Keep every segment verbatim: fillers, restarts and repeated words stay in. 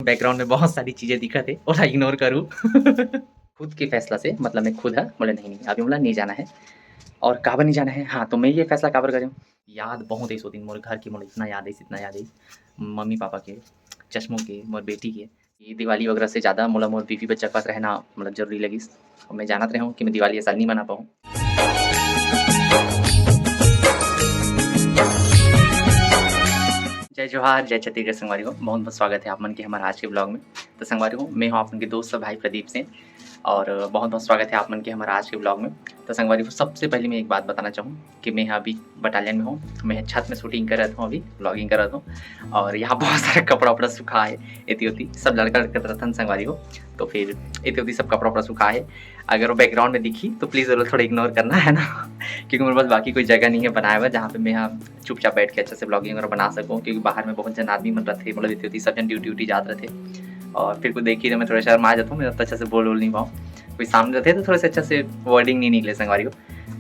Background में बहुत सारी चीजें दिखत हे, ओला इग्नोर करू। खुद के फैसला से, मतलब मैं खुद ह बोले, "नहीं, नहीं, अभी मोला नहीं जाना है।" और काबर नहीं जाना है? हाँ, तो मैं ये फैसला काबर करे हूँ? याद बहुत आइस ओ दिन, मोर घर के मोला इतना याद आइस, इतना याद आइस, मम्मी पापा के, चश्मो के, मोर बेटी के। ये दिवाली वगैरह से ज़्यादा मोला मोर बीवी बच्चा के पास रहना, मतलब, जरूरी लगिस। और मैं जानत रहे हूँ कि मैं दिवाली ए साल नहीं मना पाऊँ। जय जोहार, जय छत्तीसगढ़ संगवारी हो, बहुत बहुत स्वागत है आप मन के हमारे आज के ब्लॉग में। तो संगवारी हो, मैं हूँ आप मन के दोस्त और भाई प्रदीप सिंह, और बहुत बहुत स्वागत है आप मन के हमारे आज के ब्लॉग में। तो संगवारी हो, सबसे पहले मैं एक बात बताना चाहूँ कि मैं ह अभी बटालियन में हूँ, मैं ह छत में शूटिंग करत हूँ, अभी ब्लॉगिंग करत हूँ, और यहाँ बहुत सारा कपड़ा उपड़ा सुखा है, एती ओती सब लड़का लड़का रतन संगवारी हो, तो फिर एती ओती सब कपड़ा उपड़ा सुखा है। अगर वो बैकग्राउंड में दिखी तो प्लीज ओला थोड़ा इग्नोर करना, है ना, क्योंकि मेरे पास बाकी कोई जगह नहीं है बनाए हुआ जहाँ पे मैं यहाँ चुपचाप बैठ के अच्छा से ब्लॉगिंग और बना सकूँ, क्योंकि बाहर में बहुत जन आदमी मन रहते, मतलब एती ओती सब जन ड्यूटी उटी जात रहते, और फिर कुछ देखी तो मैं थोड़ा शर्मा जाता हूँ, मैं उतना अच्छा से बोल बोल नहीं पाऊँ। कोई सामने रहते तो थोड़ा सा अच्छा से वर्डिंग नहीं निकले संगवारी हो।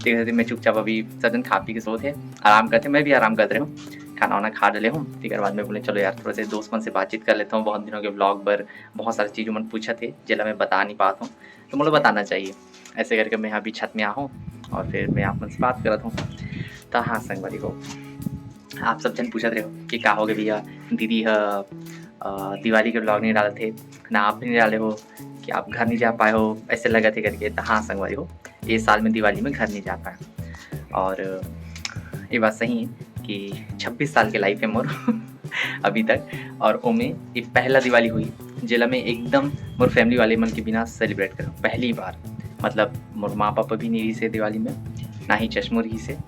ठीक है, मैं चुपचाप अभी सब जन खा पी के सोते, आराम करते, मैं भी आराम करते रहूँ, खाना वाना खा डले हूँ। तेकर बाद मैं बोले, "चलो यार, थोड़ा से दोस्त मन से बातचीत कर लेता हूँ, बहुत दिनों के ब्लॉग बर बहुत सारी चीज़ मन पूछत हे, जेला मैं बता नहीं पात हूँ, तो मोला बताना चाहिए।" ऐसे करके मैं अभी छत में आ हूँ और फिर मैं आप मन से बात करत हूँ। तो हाँ संगवारी हो, आप सब जन पूछत रहे हो कि का हो गए भैया, दीदी ह, अ, दिवाली के ब्लॉग नहीं डालत हे, ना आप भी नहीं डाले हो, कि आप घर नहीं जा पाए हो, ऐसे लगत हे करके। तो हाँ संगवारी हो, ये साल में दिवाली में घर नहीं जा पाया, और ये बात सही है कि छब्बीस साल के लाइफ है मोर अभी तक, और ओमे ये पहला दिवाली हुई जेला मैं एकदम मोर फैमिली वाले मन के बिना सेलिब्रेट करूँ, पहली बार। मतलब मोर माँ पापा भी नहीं रही से दिवाली में, ना ही चश्मो रही से,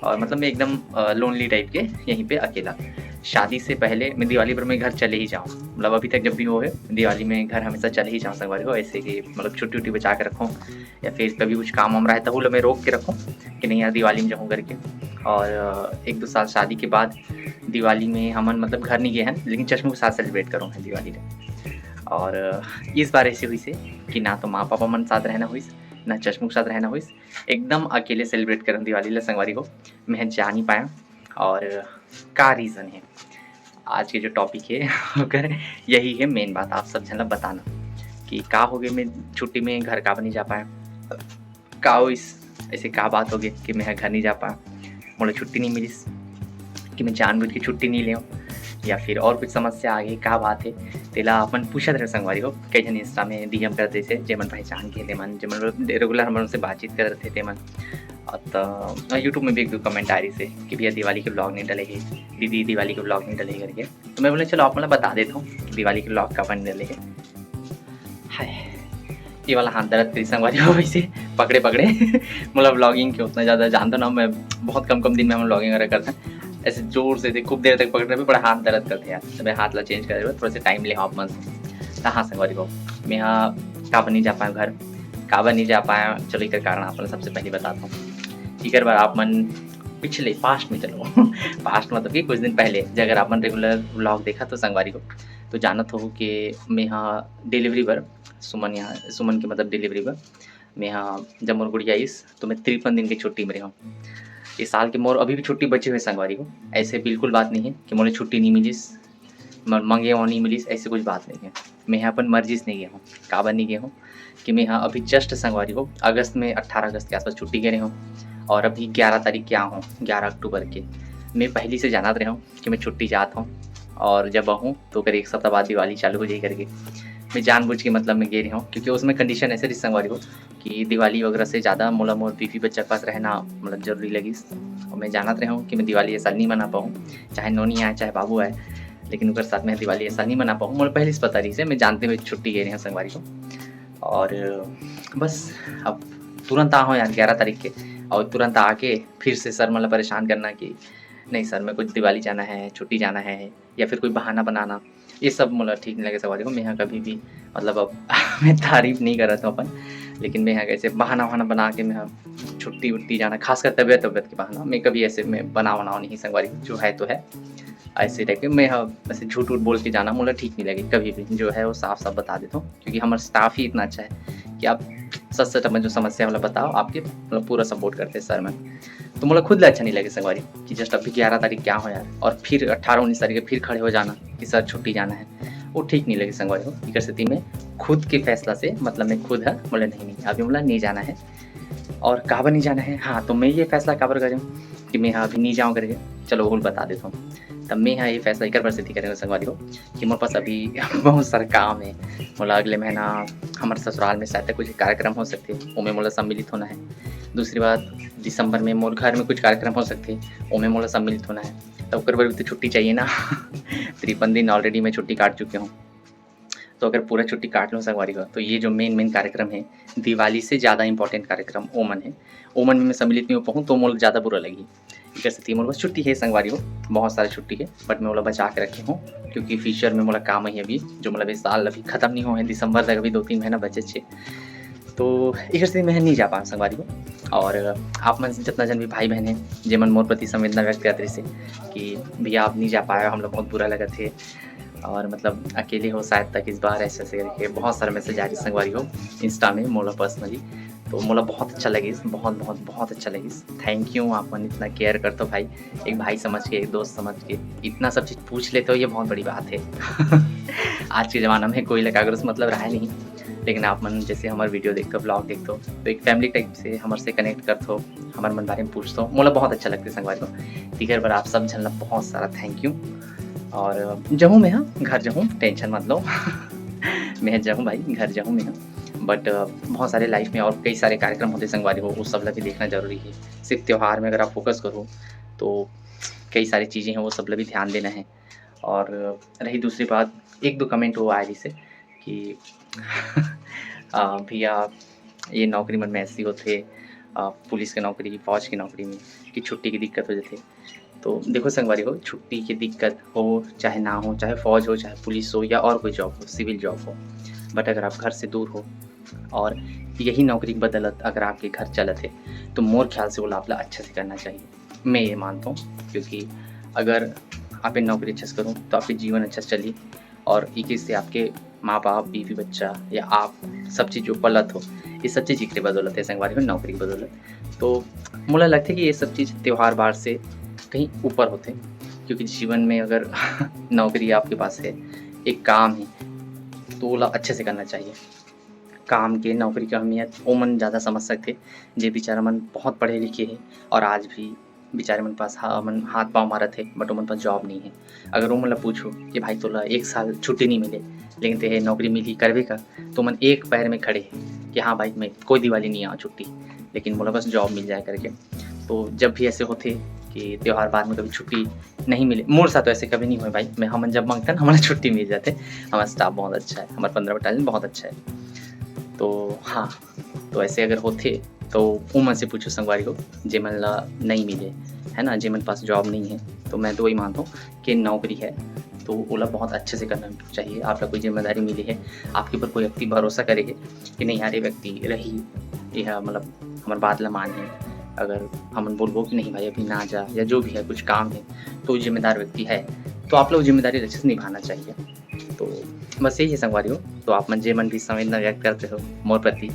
और मतलब मैं एकदम लोनली टाइप के यहीं पे अकेला। शादी से पहले मैं दिवाली पर मैं घर चले ही जाऊँ, मतलब अभी तक जब भी हो है दिवाली में घर हमेशा चले ही जाऊँ संगवारी हो, ऐसे कि मतलब छुट्टी उट्टी बचा के रखूँ, या फिर कभी कुछ काम वाम रहे तहू ल मैं रोक के रखूँ कि नहीं यार दिवाली में जाऊँ करके। और अ, एक दो साल शादी के बाद दिवाली में हमन मतलब घर नहीं गए हैं, लेकिन चश्मो के साथ सेलिब्रेट करूँ हैं दिवाली में। और अ, इस बार ऐसे हुई से कि ना तो माँ पापा मन साथ रहना हुई, ना चश्मो के साथ रहना हुई, एकदम अकेले सेलिब्रेट करन दिवाली ला संगवारी हो। मैं जा नहीं पाया, और का रीज़न है, आज के जो टॉपिक है ओकर यही है मेन बात, आप सब झन ला बताना कि का हो गए मैं छुट्टी में घर का नहीं जा पाया, का होइस, ऐसे का बात हो गए कि मैं घर नहीं जा पाया, मोला छुट्टी नहीं मिलिस, कि मैं जानबूझ के छुट्टी नहीं लेऊँ, या फिर और कुछ समस्या आ गई, का बात है, तेला अपन पूछत रहे संगवारी हो। कई झन इंस्टा में डीएम कर देते, जेमन पहचान के, जेमन जेमन रेगुलर हमन से बातचीत करत थे तेमन। और तो यूट्यूब में भी एक दो कमेंट आ रही से कि भैया दिवाली के ब्लॉग नहीं डले है, दीदी दिवाली के ब्लॉग नहीं डले करके। तो मैं बोले चलो आप मतलब बता देता हूँ दिवाली के ब्लॉग का बन डले है। हाय, ये वाला हाथ दर्द करी संगवारी हो वैसे पकड़े पकड़े मतलब ब्लॉगिंग के उतना ज़्यादा जानता ना, मैं बहुत कम कम दिन में हम ब्लॉगिंग वगैरह करते हैं। ऐसे जोर से खूब देर तक पकड़ने पे बड़ा हाथ दर्द करते हैं यार। तो मैं हाथ ला चेंज कर, थोड़ा सा टाइम ले आप मन। तो हाँ संगवारी हो, मैं हाँ काबर नहीं जा पाया घर, काबर नहीं जा पाया, चलो एक कारण आप मन सबसे पहले बताता हूँ। एक बार आप मन पिछले पास्ट में चलो पास्ट मतलब कि कुछ दिन पहले, जे अगर आप मन रेगुलर ब्लॉग देखा तो संगवारी हो तो जानत हो कि मैं हाँ डिलीवरी बर सुमन यहाँ, सुमन के मतलब डिलीवरी बर मैं हाँ जब मोर गुड़िया आइस तो मैं तिरपन दिन के छुट्टी में रहा हूँ। इस साल के मोर अभी भी छुट्टी बची हुई संगवारी हो, ऐसे बिल्कुल बात नहीं है कि मोला छुट्टी नहीं मिलिस, म-, मंगे हो नहीं मिलिस, ऐसे कुछ बात नहीं है। मैं यहाँ अपन मर्जी से नहीं गया हूँ। काबर नहीं गया हूँ कि मैं यहाँ अभी जस्ट संगवारी हो अगस्त में, अट्ठारह अगस्त के आसपास छुट्टी गए रहे हूँ, और अभी ग्यारह तारीख के आ हूँ, ग्यारह अक्टूबर के। मैं पहली से जानत रहे हूँ कि मैं छुट्टी जात हूँ, और जब आहूँ तो फिर एक सप्ताह बाद दिवाली चालू हो जाए करके। मैं जानबूझ के मतलब मैं गए रहे हूँ, क्योंकि उसमें कंडीशन ऐसे रही संगवारी हो कि दिवाली वगैरह से ज़्यादा मोला मोर बीवी बच्चा के पास रहना मतलब जरूरी लगिस। और मैं जानत रहे हूँ कि मैं दिवाली ए साल नहीं मना पाऊँ, चाहे नोनी आए चाहे बाबू आए, लेकिन ओकर साथ में दिवाली ए साल नहीं मना पाऊँ। मोला पहले से पता रही से, मैं जानते हुए छुट्टी गए रहे हूँ संगवारी हो। और बस अब तुरंत आ हूँ यार ग्यारह तारीख के, और तुरंत आके फिर से सर मतलब परेशान करना कि नहीं सर, मैं कुछ दिवाली जाना है, छुट्टी जाना है, या फिर कोई बहाना बनाना, ये सब मोला ठीक नहीं लगे संगवारी हो। मैं यहाँ कभी भी मतलब अब मैं तारीफ नहीं करत हूँ अपन, लेकिन मैं यहाँ कैसे बहाना वहाना बना के मैं यहाँ छुट्टी उट्टी जाना, खासकर तबियत तबियत के बहाना, मैं कभी ऐसे मैं बना बनाओ नहीं संगवारी हो, जो है तो है। ऐसे टाइप के मैं यहाँ ऐसे झूठ उठ बोल के जाना मोला ठीक नहीं लगे कभी भी, जो है वो साफ साफ बता देता हूँ, क्योंकि हमारा स्टाफ ही इतना अच्छा है कि आप सच सच अपन जो समस्या वाला बताओ, आपके मतलब पूरा सपोर्ट करते हैं सर में। तो मोला खुद ला अच्छा नहीं लगे संगवारी कि जस्ट अभी ग्यारह तारीख क्या हो यार, और फिर अट्ठारह उन्नीस तारीख के फिर खड़े हो जाना कि सर छुट्टी जाना है। वो ठीक नहीं लगे संगवारी हो। इकर सेती मैं खुद के फैसला से, मतलब मैं खुद ह बोला नहीं, नहीं, अभी मोला नहीं जाना है। और काबर नहीं जाना है, हाँ, तो मैं ये फैसला काबर करें कि मैं हाँ अभी नहीं जाऊँ करके। चलो वो बता देता हूँ। तब मैं हाँ ये फैसला इकर बर सेती करें संगवारी हो कि मोर पास अभी बहुत सारा काम है। मोला अगले महीना हमारे ससुराल में शायद कुछ कार्यक्रम हो सकते, ओमे मोला सम्मिलित होना है। दूसरी बात, दिसंबर में मोर घर में कुछ कार्यक्रम हो सकते, ओमे मोला सम्मिलित होना है। तो ओकर बर भी तो छुट्टी चाहिए ना। तिरपन दिन ऑलरेडी मैं छुट्टी काट चुके हूँ। तो अगर पूरा छुट्टी काट लूँ संगवारी हो, तो ये जो मेन मेन कार्यक्रम है, दिवाली से ज़्यादा इंपॉर्टेंट कार्यक्रम ओमन है, ओमन में मैं सम्मिलित नहीं हो पाऊँ तो मोला ज़्यादा बुरा लगही। इकर सेती मोर बस छुट्टी है संगवारी हो, बहुत सारा छुट्टी है, बट मैं ओला बचा के रखे हूँ क्योंकि फ्यूचर में मोला काम ही अभी, जो मतलब इस साल अभी ख़त्म नहीं हो है, दिसंबर तक अभी दो तीन महीना बचे छे। तो इकर सेती मैं नहीं जा पाया संगवारी हो। और आप मन जितना जन भी भाई बहन है, जेमन मोर प्रति संवेदना व्यक्त करत रहिसे कि भैया आप नहीं जा पाए, हम लोग बहुत बुरा लगत है, और मतलब अकेले हो शायद तक इस बार, ऐसे ऐसे करके बहुत सारा मैसेज आ रही संगवारी हो इंस्टा में मोला पर्सनली। तो मोला बहुत अच्छा लगिस, बहुत बहुत बहुत अच्छा लगिस। थैंक यू, आप मन इतना केयर करते हो भाई, एक भाई समझ के, एक दोस्त समझ के इतना सब चीज़ पूछ लेते हो, ये बहुत बड़ी बात है। आज के ज़माना में कोई ला काकरो से मतलब रहा नहीं, लेकिन आप मन जैसे हमारे वीडियो देखते हो, ब्लॉग देखते हो, तो एक फैमिली टाइप से हमारे से कनेक्ट करते हो, हमारे मन बारे में पूछते हो, मोला बहुत अच्छा लगता है संगवारी हो। तेकर बर आप सब झन ला बहुत सारा थैंक यू। और जहूँ मैं हाँ घर जहूँ, टेंशन मत लो। मैं जहूँ भाई, घर जहूँ मैं हाँ। बट बहुत सारे लाइफ में और कई सारे कार्यक्रम होते संगवारी हो, वो सब ला भी देखना जरूरी है। सिर्फ त्यौहार में अगर आप फोकस करो तो कई सारी चीज़ें हैं, वो सब ला भी ध्यान देना है। और रही दूसरी बात, एक दो कमेंट वो आए जैसे कि आ, भैया ये नौकरी मन में ऐसी होते, आ, पुलिस के नौकरी, फौज की नौकरी में कि छुट्टी की दिक्कत हो जाती। तो देखो संगवारी हो, छुट्टी की दिक्कत हो चाहे ना हो, चाहे फौज हो, चाहे पुलिस हो या और कोई जॉब हो, सिविल जॉब हो, बट अगर आप घर से दूर हो और यही नौकरी के बदौलत अगर आपके घर चलत है, तो मोर ख्याल से वो ला आप ला अच्छा से करना चाहिए। मैं ये मानता हूँ, क्योंकि अगर आप ये नौकरी अच्छा से करो तो आपके जीवन अच्छा से चली, और इके से आपके माँ बाप, बीवी बच्चा या आप सब चीज़ जो पलत हो, ये सब चीज़ इकरे बदौलत है संगवारी हो, नौकरी के बदौलत। तो मोला लगता है कि ये सब चीज़ त्यौहार बार से कहीं ऊपर होते, क्योंकि जीवन में अगर नौकरी आपके पास है, एक काम है, तो ओला अच्छे से करना चाहिए। काम के, नौकरी के अहमियत ओमन ज़्यादा समझ सकते, जे बेचारा मन बहुत पढ़े लिखे हैं और आज भी बेचारे मन पास हा-, मन हाथ पाँव मारत हे, बट ओमन पास जॉब नहीं है। अगर ओमन ला पूछो कि भाई तोला एक साल छुट्टी नहीं मिले, लेकिन तेहे नौकरी मिली, करबे का, तो ओमन एक पैर में खड़े हैं कि हाँ भाई, मैं कोई दिवाली नहीं आऊँ छुट्टी, लेकिन मोला बस जॉब मिल जाए करके। तो जब भी ऐसे होते कि त्यौहार बाद में कभी छुट्टी नहीं मिले, मोर साथ तो ऐसे कभी नहीं हुए भाई। मैं, हमन जब मांगते ना, हमारा छुट्टी मिल जाते। हमारा स्टाफ बहुत अच्छा है, हमारा पंद्रह बटालियन बहुत अच्छा है। तो हाँ, तो ऐसे अगर होते तो ओमन से पूछो संगवारी हो, जेमन ला नहीं मिले, है ना, जेमन पास जॉब नहीं है। तो मैं तो वही मानता हूँ कि नौकरी है तो ओला बहुत अच्छे से करना चाहिए। आपका कोई जिम्मेदारी मिली है, आपके ऊपर कोई व्यक्ति भरोसा करेगा कि नहीं यार, ये व्यक्ति रही, यह मतलब हमारे बात ला मान है, अगर हमन बोलबो कि नहीं भाई अभी ना जा, या जो भी है कुछ काम है, तो जिम्मेदार व्यक्ति है, तो आप लोग जिम्मेदारी अच्छे से निभाना चाहिए। तो बस यही है संगवारी हो। तो आप मन जे मन भी संवेदना व्यक्त करते हो मोर प्रति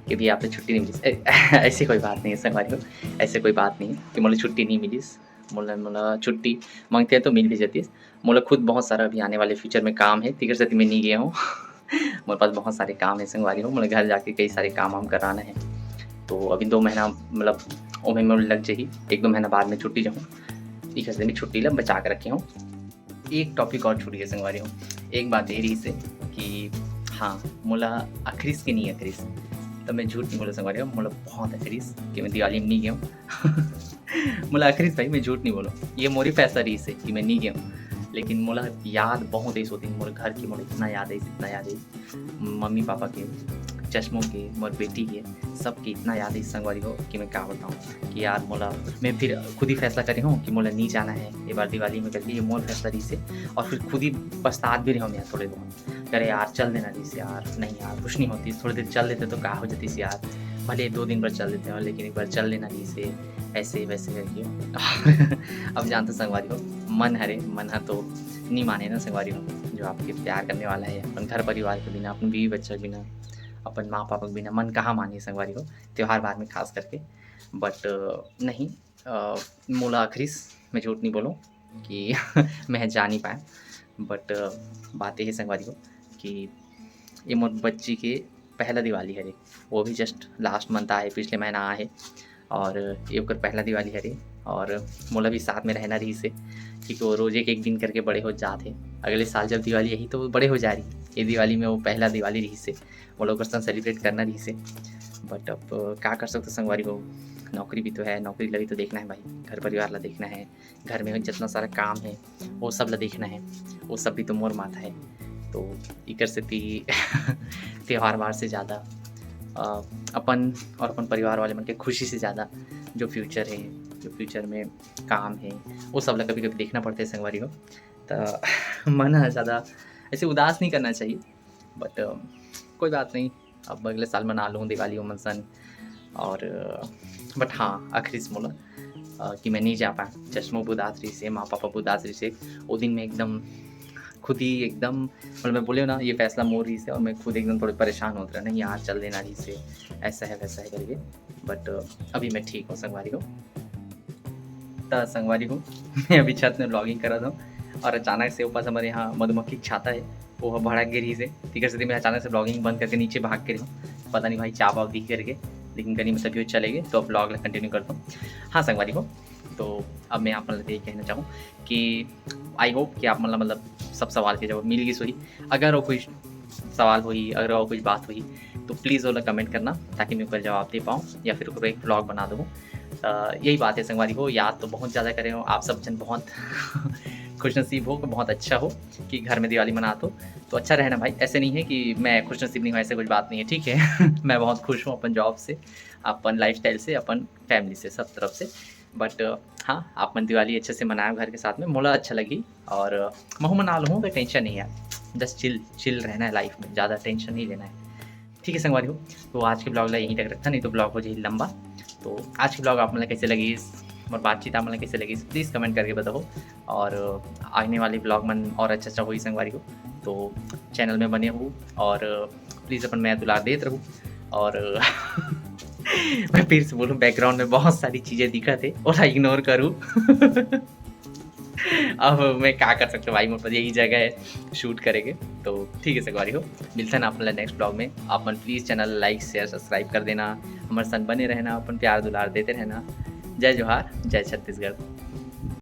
कि भी आपने छुट्टी नहीं मिली, ऐ-, ऐसी कोई बात नहीं है संगवारी हो, ऐसे कोई बात नहीं है कि मोला छुट्टी नहीं मिली। मोला, मोला छुट्टी मांगते हैं तो मिल भी जाती है। मोला खुद बहुत सारा अभी आने वाले फ्यूचर में काम है, तेकर सेती मैं नहीं गया हूँ। मोर पास बहुत सारे काम है संगवारी हो, मोला घर जाके कई सारे काम वाम कराना है। तो अभी दो महीना मतलब ओमे में लग जाही, एक दो महीना बाद में छुट्टी जाऊँ, इस हफ्ते में छुट्टी ला बचा के रखे हूँ। एक टॉपिक और छूट गया संगवारी हो, एक बात ये रही से कि हाँ, मोला अखरीस के नहीं अखरीस, तो मैं झूठ नहीं बोला संगवारी हो, मोला बहुत अखरीस कि मैं दिवाली में नहीं गया हूँ। मोला अखरीस भाई, मैं झूठ नहीं बोलो, ये मोरी फैसला रही से कि मैं नहीं गया हूँ, लेकिन मोला याद बहुत ऐसे होती, मोर घर की मोला इतना याद है, इतना याद है, मम्मी पापा के, चश्मों के, मोर बेटी के, सबके इतना याद है संगवारी हो कि मैं क्या बताऊँ कि यार मोला, मैं फिर खुद ही फैसला करे हूँ कि मोला नहीं जाना है ये बार दिवाली में करके, ये मोर फैसला रही से। और फिर खुद ही पछतात भी रहे हूँ यार थोड़े बहुत, करे यार चल देना रही से यार, नहीं यार कुछ नहीं होती, थोड़ी देर चल देते तो क्या हो जाती से यार, भले दो दिन भर चल देते हो लेकिन एक बार चल लेना रही से, ऐसे वैसे करके। अब जानते संगवारी हो, मन हरे, मन ह तो नहीं माने ना संगवारी हो, जो आपके प्यार करने वाला है, अपन घर परिवार के बिना, अपन बीवी बच्चा के बिना, अपन माँ पापा के बिना मन कहाँ माने संगवारी हो, त्यौहार बार में खास करके। बट नहीं, अ, मोला अखरीस, मैं झूठ नहीं बोलूँ कि मैं जा नहीं पाया। बट बात ये है संगवारी हो कि ये मोर बच्ची के पहला दिवाली हरे, वो भी जस्ट लास्ट मंथ आए, पिछले महीना आए, और ये ओकर पहला दिवाली हरे। और मोला भी साथ में रहना रहिस हे, क्योंकि वो रोज एक एक दिन करके बड़े हो जात हे। अगले साल जब दिवाली आही तो वो बड़े हो जा रही, ये दिवाली में वो पहला दिवाली रहिस हे, मोला ओकर संग सेलिब्रेट करना रहिस हे। बट अब का कर सकते संगवारी हो, नौकरी भी तो है, नौकरी ला भी तो देखना है भाई, घर परिवार ला देखना है, घर में जितना सारा काम है वो सब ला देखना है, वो सब भी तो मोर माथा है। तो इकर सेती त्यौहार वार से ज़्यादा अपन और अपन परिवार वाले मन के खुशी से ज़्यादा जो फ्यूचर है, जो फ्यूचर में काम है, वो सब ला कभी कभी देखना पड़ता है संगवारी हो। तो मन ज़्यादा ऐसे उदास नहीं करना चाहिए, बट कोई बात नहीं, अब अगले साल मना लूँ दिवाली ओमन सन। और बट हाँ, आखिरी से मोला कि मैं नहीं जा पाया, चश्मो बुदात रहिस हे, माँ पापा बुदात रहिस हे, वो दिन मैं एकदम खुद ही एकदम, मतलब मैं बोले ना, ये फैसला मोर रहिस हे और मैं खुद एकदम थोड़े परेशान होत रहा, नहीं यार चल देना रहिस हे, ऐसा है वैसा है करके। बट अभी मैं ठीक हूँ संगवारी हो। त संगवारी हो, मैं अभी छत में ब्लॉगिंग करत हूँ और अचानक से ऊपर से हमारे यहाँ मधुमक्खी के छाता है, वो भड़क गे रहिस हे, तेकर सेती मैं अचानक से ब्लॉगिंग बंद करके नीचे भाग गे रहिस हूँ। पता नहीं भाई चाप आप दिख करके, लेकिन कहीं मैं तभी चले गए, तो अब ब्लॉग ला कंटिन्यू करता हूँ। हाँ संगवारी हो, तो अब मैं आप मन ला यही कहना चाहूँ कि आई होप कि आप मन ला मतलब सब सवाल के जवाब मिल गिस होही। अगर वो कोई सवाल होही, अगर वो कुछ बात होही, तो प्लीज़ ओला कमेंट करना, ताकि मैं ओकर जवाब दे पाऊँ या फिर ओकर एक ब्लॉग बना दूँ। यही बात है संगवारी हो, याद तो बहुत ज़्यादा करे हो आप सब जन, बहुत खुशनसीब हो, बहुत अच्छा हो कि घर में दिवाली मनात हो, तो अच्छा रहना भाई। ऐसे नहीं है कि मैं खुशनसीब नहीं हूँ, ऐसे कुछ बात नहीं है, ठीक है। मैं बहुत खुश हूँ अपन जॉब से, अपन लाइफस्टाइल से, अपन फैमिली से, सब तरफ से। बट हाँ, आप मन दिवाली अच्छे से मनाओ घर के साथ में, मोला अच्छा लगी और महू मना लूँ, कोई टेंशन नहीं है, जस्ट चिल चिल रहना है लाइफ में, ज़्यादा टेंशन नहीं लेना है, ठीक है संगवारी हो। तो आज के ब्लॉग ला यहीं तक रखता, नहीं तो ब्लॉग हो जाए लंबा। तो आज के ब्लॉग आप मन ला कैसे लगिस, मोर बातचीत आप मन ला कैसे लगिस, प्लीज़ कमेंट करके बताओ। और आने वाले ब्लॉग मन और अच्छा अच्छा होही संगवारी हो, तो चैनल में बने हो और प्लीज़ अपन मया दुलार देत रहू। और मैं फिर से बोलूँ, बैकग्राउंड में बहुत सारी चीज़ें दिखत हे, ओला इग्नोर करू। अब मैं का कर सकता हूँ भाई, मोर पास यही जगह है शूट करे के। तो ठीक है संगवारी हो, मिलथन आप मन ला नेक्स्ट ब्लॉग में। आप मन please channel like share subscribe कर देना, हमर संग बने रहना, अपन प्यार दुलार देते रहना। जय जोहार, जय छत्तीसगढ़।